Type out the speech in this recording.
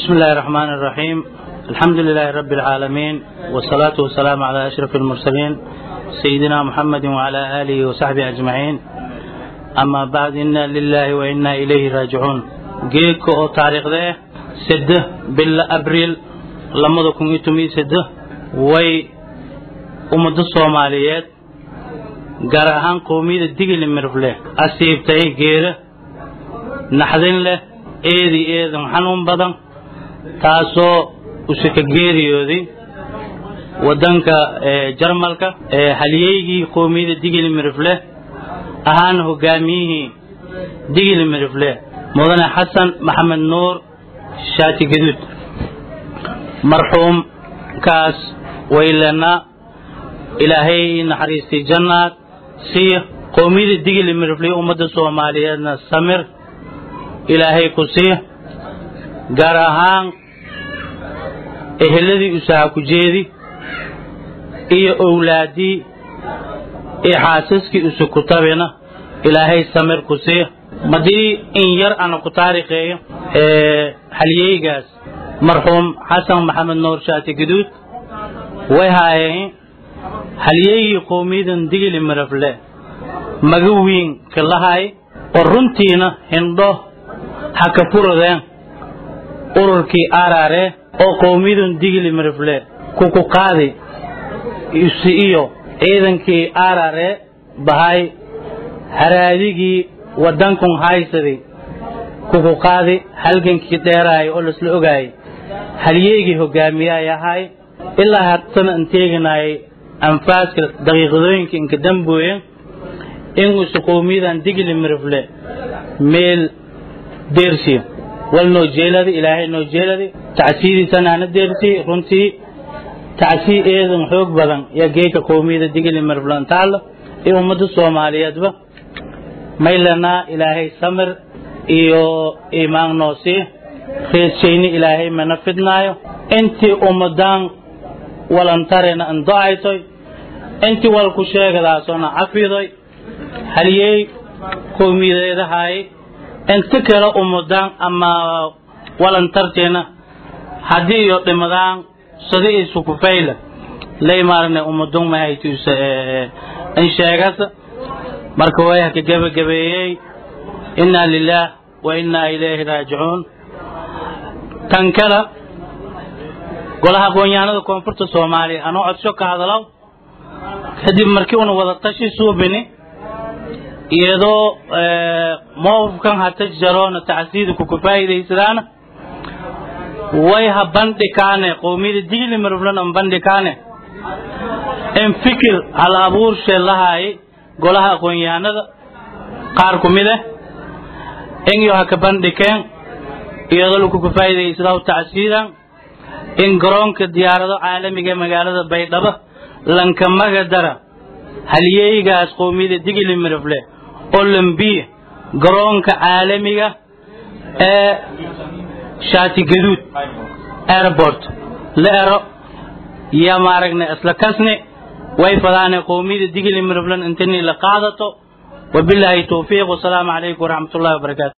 بسم الله الرحمن الرحيم الحمد لله رب العالمين والصلاة والسلام على أشرف المرسلين سيدنا محمد وعلى آله وصحبه أجمعين أما بعد إنا لله وإنا إليه راجعون geedka oo taariikhda 3 bil Abriil 2016 way ummadda Soomaaliyeed gaar ahaan qoomiyadda Digil Mirfle asiibtay geera naxdin leh eedi eedan xanuun badan taasoo usaka geeriyoodii wadanka Jarmalka haliyeygii qoomiyadda Digil Mirfle ahaan hogaamiyihii Digil Mirfle mudane Xasan Maxamed Nuur Shaati Gaduud marxuum kaas waylana ilaahay naxariistii jannaad siiya qoomiyadda Digil Mirfle ummadda Soomaaliyeedna samir ilaahay ku siiya gaar ahaan eheladii usaha ku jeedi iyo owlaadii iyo xaasaskii usu ku tabina ilaahay samir ku siiya madii in yar ana ku taariikheeyo haliyeygaas marxuum Xasan Maxamed Nuur Shaati Gaduud way haayeen halyeygii qowmiyadan Digil Mirfle magawiin ka lahay oo runtiina hindho ha ka furadeen ururkii Arare oo qowmiyadan Digil Mirfle ku qaadi iyo ciidankii Arare bahay haraadigii wadankun haysaday ku qaadi halgankii dheeraay oo la ogaay halyeygii hogaamiyaha ahay ilaa haatan inteegnay anfaaska daqiiqadooyinka inka dambeeyay in uu qowmiyadan Digil Mirfle meel deersi wal noo jeeladi ilaahay noo jeeladi tacsiidiisana ana deersi runtii tacsi eedan xoog badan ya geeka qowmiyada Digil Mirfle taala ee ummadda Soomaaliyeedba maylana ilaahay samir iyo iimaan noo sii reesayni ilaahay mana fidnaayo intii ummadan walantarena andacaytoy intii wal ku sheegadaasona cafiday haliyey qowmiyadeedahay inta kale ummadan ama walantarteena haddii iyo dhimadaan sida isu ku fayla leymaarne ummadun mahaytiisa in sheegasa marka way ka gabagabeeyay inna lillaah wa inna ilayhi raaji'uun tan kale golaha aqoonyahanada koonfurta Soomaaliya anoo codso ka hadalaw kadib markii uu wada tashi suubini iyadoo mowqifkan hata jaroona tacsiid ku faa'iideysadaan way ha bandhikaane qowmiyada Digil Mirfle an bandhikaane in fikir hal abuur sheelahay golaha aqoonyahanada qaar ku mid ah in iyo ha ka bandhikeen iyadoo lagu faa'iideysado tacsiidan in garoonka diyaarado caalamiga ee magaalada Baydhabo lankamaga dara haliyeygaas qowmiyada Digil Mirfle Olympiya garoonka caalamiga ee Shaati Gaduud airport la ero ya maaragna isla kasni way fadaane qowmiyada Digil Mirfle intani la qaadato wabillahi tawfiiq wassalaamu calaykum waraxmatullaahi wabarakaatu.